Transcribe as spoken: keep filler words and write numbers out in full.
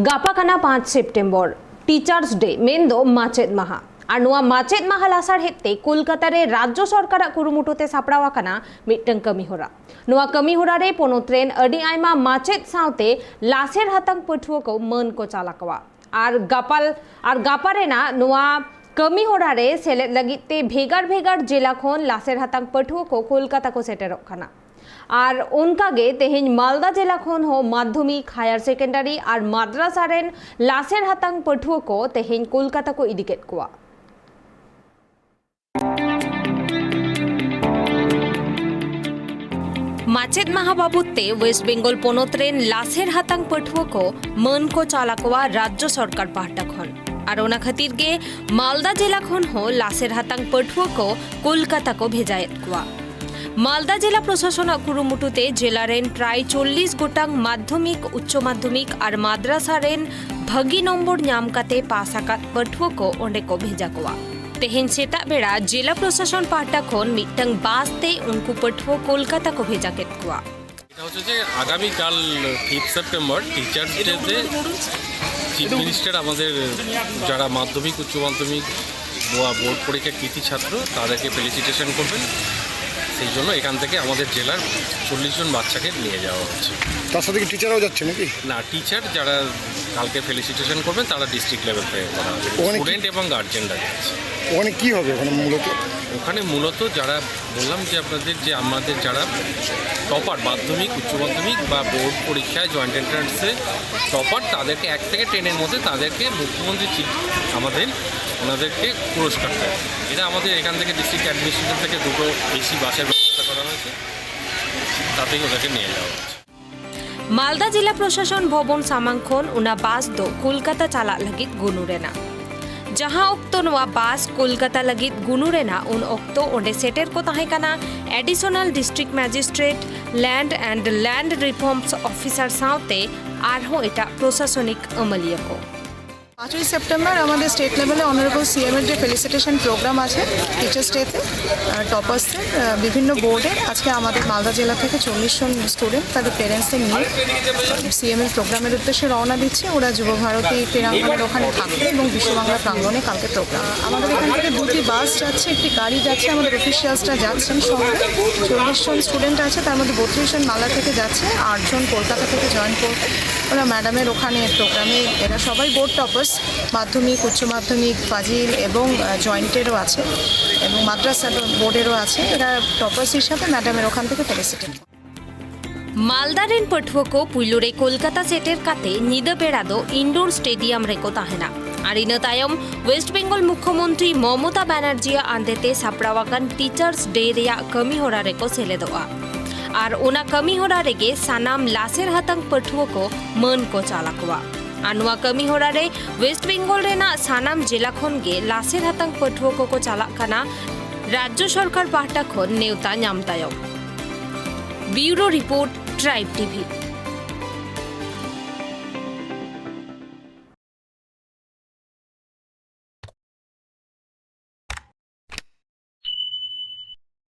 ᱜᱟᱯᱟ ᱠᱟᱱᱟ ᱯᱟᱸᱪ ᱥᱮᱯᱴᱮᱢᱵᱚᱨ, ᱴᱤᱪᱟᱨᱥ ᱰᱮ, ᱢᱮᱱᱫᱚ ᱢᱟᱪᱮᱫ ᱢᱟᱦᱟ᱾ ᱟᱨ ᱱᱚᱣᱟ ᱢᱟᱪᱮᱫ ᱢᱟᱦᱟ ᱞᱟᱥᱟᱲᱦᱮᱫ ᱛᱮ ᱠᱳᱞᱠᱟᱛᱟ ᱨᱮ ᱨᱟᱡᱽᱡᱚ ᱥᱚᱨᱠᱟᱨᱟᱜ ᱠᱩᱨᱩᱢᱩᱴᱩ ᱛᱮ ᱥᱟᱯᱲᱟᱣ ᱟᱠᱟᱱᱟ ᱢᱤᱫᱴᱟᱝ ᱠᱟᱹᱢᱤ ᱦᱚᱨᱟ᱾ ᱱᱚᱣᱟ ᱠᱟᱹᱢᱤ ᱦᱚᱨᱟ ᱨᱮ ᱯᱚᱱᱚᱛ ᱨᱮᱱ ᱟᱹᱰᱤ ᱟᱭᱢᱟ ᱢᱟᱪᱮᱫ ᱥᱟᱶᱛᱮ ᱞᱟᱥᱮᱨ ᱦᱟᱛᱟᱝ ᱯᱟᱹᱴᱷᱩᱣᱟᱹ ᱠᱚ ᱢᱟᱹᱱ ᱠᱚ ᱪᱟᱞ ᱟᱠᱚᱣᱟ᱾ ᱟᱨ ᱜᱟᱯᱟᱞ, ᱟᱨ ᱜᱟᱯᱟ ᱨᱮᱱᱟᱜ ᱱᱚᱣᱟ ᱠᱟᱹᱢᱤ ᱦᱚᱨᱟ ᱨᱮ ᱥᱮᱞᱮᱫ ᱞᱟᱹᱜᱤᱫ ᱛᱮ ᱵᱷᱮᱜᱟᱨ ᱵᱷᱮᱜᱟᱨ ᱡᱮᱞᱟ ᱠᱷᱚᱱ ᱞᱟᱥᱮᱨ ᱦᱟᱛᱟᱝ ᱯᱟᱹᱴᱷᱩᱣᱟᱹ ᱠᱚ ᱠᱳᱞᱠᱟᱛᱟ ᱠᱚ ᱥᱮᱴᱮᱨᱚᱜ ᱠᱟᱱᱟ᱾ ᱟᱨ ᱚᱱᱠᱟ ᱜᱮ ᱛᱮᱦᱮᱧ ᱢᱟᱞᱫᱟ ᱡᱮᱞᱟ ᱠᱷᱚᱱ ᱦᱚᱸ ᱢᱟᱫᱽᱫᱷᱚᱢᱤᱠ, ᱦᱟᱭᱟᱨ ᱥᱮᱠᱮᱱᱰᱟᱨᱤ ᱟᱨ ᱢᱟᱫᱽᱨᱟᱥᱟ ᱨᱮᱱ ᱞᱟᱥᱮᱨ ᱦᱟᱛᱟᱝ ᱯᱟᱹᱴᱷᱩᱣᱟᱹ ᱠᱚ ᱛᱮᱦᱮᱧ ᱠᱳᱞᱠᱟᱛᱟ ᱠᱚ ᱤᱫᱤ ᱠᱮᱫ ᱠᱚᱣᱟ᱾ ᱢᱟᱪᱮᱫ ᱢᱟᱦᱟ ᱵᱟᱵᱚᱫ ᱛᱮ ᱣᱮᱥᱴ ᱵᱮᱝᱜᱚᱞ ᱯᱚᱱᱚᱛ ᱨᱮᱱ ᱞᱟᱥᱮᱨ ᱦᱟᱛᱟᱝ ᱯᱟᱹᱴᱷᱩᱣᱟᱹ ᱠᱚ ᱢᱟᱹᱱ ᱠᱚ ᱪᱟᱞ ᱟᱠᱚᱣᱟ ᱨᱟᱡᱽᱡᱚ ᱥᱚᱨᱠᱟᱨ ᱯᱟᱦᱴᱟ ᱠᱷᱚᱱ᱾ ᱟᱨ ᱚᱱᱟ ᱠᱷᱟᱹᱛᱤᱨ ᱜᱮ ᱢᱟᱞᱫᱟ ᱡᱮᱞᱟ ᱠᱷᱚᱱ ᱦᱚᱸ ᱞᱟᱥᱮᱨ ᱦᱟᱛᱟᱝ ᱯᱟᱹᱴᱷᱩᱣᱟᱹ ᱠᱚ ᱠᱳᱞᱠᱟᱛᱟ ᱠᱚ ᱵᱷᱮᱡᱟᱭᱮᱫ ᱠᱚᱣᱟ᱾ ᱢᱟᱞᱫᱟ ᱡᱮᱞᱟ ᱯᱨᱚᱥᱟᱥᱚᱱᱟᱜ ᱠᱩᱨᱩᱢᱩᱴᱩ ᱛᱮ ᱡᱮᱞᱟ ᱨᱮᱱ ᱯᱨᱟᱭ ᱪᱚᱞᱞᱤᱥ ᱜᱚᱴᱟᱝ ᱢᱟᱫᱽᱫᱷᱚᱢᱤᱠ, ᱩᱪᱪᱚ ᱢᱟᱫᱽᱫᱷᱚᱢᱤᱠ ᱟᱨ ᱢᱟᱫᱽᱨᱟᱥᱟ ᱨᱮᱱ ᱵᱷᱟᱹᱜᱤ ᱱᱚᱢᱵᱚᱨ ᱧᱟᱢ ᱠᱟᱛᱮ ᱯᱟᱥ ᱟᱠᱟᱫ ᱯᱟᱹᱴᱷᱩᱣᱟᱹ ᱠᱚ ᱚᱸᱰᱮ ᱠᱚ ᱵᱷᱮᱡᱟ ᱠᱚᱣᱟ᱾ ᱛᱮᱦᱮᱧ ᱥᱮᱛᱟᱜ ᱵᱮᱲᱟ ᱡᱮᱞᱟ ᱯᱨᱚᱥᱟᱥᱚᱱ ᱯᱟᱦᱴᱟ ᱠᱷᱚᱱ ᱢᱤᱫᱴᱟᱝ ᱵᱟᱥ ᱛᱮ ᱩᱱᱠᱩ ᱯᱟᱹᱴᱷᱩᱣᱟᱹ ᱠᱳᱞᱠᱟᱛᱟ ᱠᱚ ᱵᱷᱮᱡᱟ ᱠᱮᱫ ᱠᱚᱣᱟ᱾ এটা হচ্ছে যে আগামীকাল ফিফথ সেপ্টেম্বর টিচার্স ডেতে চিফ মিনিস্টার আমাদের যারা মাধ্যমিক, উচ্চ মাধ্যমিক বা বোর্ড পরীক্ষার কৃতি ছাত্র, তাদেরকে ফেলিসিটেশন করবেন। সেই জন্য এখান থেকে আমাদের জেলার চল্লিশ জন বাচ্চাকে নিয়ে যাওয়া হচ্ছে। তার সাথে কি টিচাররাও যাচ্ছে নাকি? না, টিচার যারা কালকে ফেলিসিটেশন করবেন, তারা ডিস্ট্রিক্ট লেভেল থেকে করা হবে। ওখানে কি স্টুডেন্ট এবং গার্জেনরা যাচ্ছে। ওখানে কি হবে ওখানে মূলত? ওখানে মূলত যারা, বললাম যে আপনাদের, যে আমাদের যারা টপার, মাধ্যমিক, উচ্চ মাধ্যমিক বা বোর্ড পরীক্ষায় জয়েন্ট এন্ট্রান্সে টপার, তাদেরকে এক থেকে টেনের মধ্যে তাদেরকে মুখ্যমন্ত্রী চিফ আমাদের ওনাদেরকে পুরস্কার দেয়। এটা আমাদের এখান থেকে ডিস্ট্রিক্ট অ্যাডমিনিস্ট্রেশন থেকে দুটো এসি বাসের ব্যবস্থা করা হয়েছে, তাতেই ওদেরকে নিয়ে যাওয়া হচ্ছে। ᱢᱟᱞᱫᱟ ᱡᱮᱞᱟ ᱯᱨᱚᱥᱟᱥᱚᱱ ᱵᱷᱚᱵᱚᱱ ᱥᱟᱢᱟᱝ ᱠᱷᱚᱱ ᱚᱱᱟ ᱵᱟᱥ ᱫᱚ ᱠᱳᱞᱠᱟᱛᱟ ᱪᱟᱞᱟᱜ ᱞᱟᱹᱜᱤᱫ ᱜᱩᱱᱩᱨ ᱮᱱᱟ᱾ ᱡᱟᱦᱟᱸ ᱚᱠᱛᱚ ᱱᱚᱣᱟ ᱵᱟᱥ ᱠᱳᱞᱠᱟᱛᱟ ᱞᱟᱹᱜᱤᱫ ᱜᱩᱱᱩᱨ ᱮᱱᱟ, ᱩᱱ ᱚᱠᱛᱚ ᱚᱸᱰᱮ ᱥᱮᱴᱮᱨ ᱠᱚ ᱛᱟᱦᱮᱸ ᱠᱟᱱᱟ additional district magistrate, land and land reforms officer ᱥᱟᱶᱛᱮ ᱟᱨᱦᱚᱸ ᱮᱴᱟᱜ ᱯᱨᱚᱥᱟᱥᱚᱱᱤᱠ ᱟᱹᱢᱟᱹᱞᱤᱭᱟᱹ ᱠᱚ᱾ পাঁচই সেপ্টেম্বর আমাদের স্টেট লেভেলে অনারেবল সিএম এর যে ফেলিসিটেশন প্রোগ্রাম আছে টিচার্স ডেতে, টপার্সদের বিভিন্ন বোর্ডে আজকে আমাদের মালদা জেলা থেকে চল্লিশ জন স্টুডেন্ট তাদের প্যারেন্টসদের নিয়ে সিএম এর প্রোগ্রামের উদ্দেশ্যে রওনা দিচ্ছে। ওরা যুব ভারতী ক্রীড়াঙ্গনের ওখানে থাকবে এবং বিশ্ব বাংলা প্রাঙ্গণে কালকে প্রোগ্রাম। আমাদের এখান থেকে দুটি বাস যাচ্ছে, একটি গাড়ি যাচ্ছে, আমাদের অফিসিয়ালসরা যাচ্ছেন সঙ্গে। চল্লিশ জন স্টুডেন্ট আছে, তার মধ্যে বত্রিশ জন মালদা থেকে যাচ্ছে, আটজন কলকাতা থেকে জয়েন করবে। ওরা ম্যাডামের ওখানে প্রোগ্রামে, এরা সবাই বোর্ড টপার্স, মাধ্যমিক, উচ্চ মাধ্যমিক, ফাজিল এবং জয়েন্টেরও আছে এবং মাদ্রাসা বোর্ডেরও আছে। এরা টপার্স হিসাবে ম্যাডামের ওখান থেকে ফেলিসিটেট। ᱢᱟᱞᱫᱟ ᱨᱮᱱ ᱯᱟᱹᱴᱷᱩᱣᱟᱹ ᱠᱚ ᱯᱩᱭᱞᱩ ᱨᱮ ᱠᱳᱞᱠᱟᱛᱟ ᱥᱮᱴᱮᱨ ᱠᱟᱛᱮ ᱧᱤᱫᱟᱹ ᱵᱮᱲᱟ ᱫᱚ ᱤᱱᱰᱳᱨ ᱥᱴᱮᱰᱤᱭᱟᱢ ᱨᱮᱠᱚ ᱛᱟᱦᱮᱱᱟ ᱟᱨ ᱤᱱᱟᱹ ᱛᱟᱭᱚᱢ ᱣᱮᱥᱴ ᱵᱮᱝᱜᱚᱞ ᱢᱩᱠᱷᱭᱚᱢᱚᱱᱛᱨᱤ ᱢᱚᱢᱚᱛᱟ ᱵᱟᱱᱟᱨᱡᱤᱭᱟᱜ ᱟᱱᱫᱮᱛᱮ ᱥᱟᱯᱲᱟᱣ ᱟᱠᱟᱱ ᱴᱤᱪᱟᱨᱥ ᱰᱮ ᱨᱮᱭᱟᱜ ᱠᱟᱹᱢᱤᱦᱚᱨᱟ ᱨᱮᱠᱚ ᱥᱮᱞᱮᱫᱚᱜᱼᱟ᱾ ᱟᱨ ᱚᱱᱟ ᱠᱟᱹᱢᱤᱦᱚᱨᱟ ᱨᱮᱜᱮ ᱥᱟᱱᱟᱢ ᱞᱟᱥᱮᱨ ᱦᱟᱛᱟᱝ ᱯᱟᱹᱴᱷᱩᱣᱟᱹ ᱠᱚ ᱢᱟᱹᱱ ᱠᱚ ᱪᱟᱞ ᱟᱠᱚᱣᱟ᱾ ᱟᱨ ᱱᱚᱣᱟ ᱠᱟᱹᱢᱤᱦᱚᱨᱟ ᱨᱮ ᱣᱮᱥᱴ ᱵᱮᱝᱜᱚᱞ ᱨᱮᱱᱟᱜ ᱥᱟᱱᱟᱢ ᱡᱮᱞᱟ ᱠᱷᱚᱱ ᱜᱮ ᱞᱟᱥᱮᱨ ᱦᱟᱛᱟᱝ ᱯᱟᱹᱴᱷᱩᱣᱟᱹ ᱠᱚᱠᱚ ᱪᱟᱞᱟᱜ ᱠᱟᱱᱟ ᱨᱟᱡᱽᱡᱚ ᱥᱚᱨᱠᱟᱨ ᱯᱟᱦᱴᱟ ᱠᱷᱚᱱ ᱱᱮᱣᱛᱟ ᱧᱟᱢ ᱛᱟᱭᱚᱢ᱾ ᱵᱤᱭᱩᱨᱳ ᱨᱤᱯᱳᱨᱴ, ᱴᱨᱟᱭᱤᱵᱽ ᱴᱤᱵᱷᱤ᱾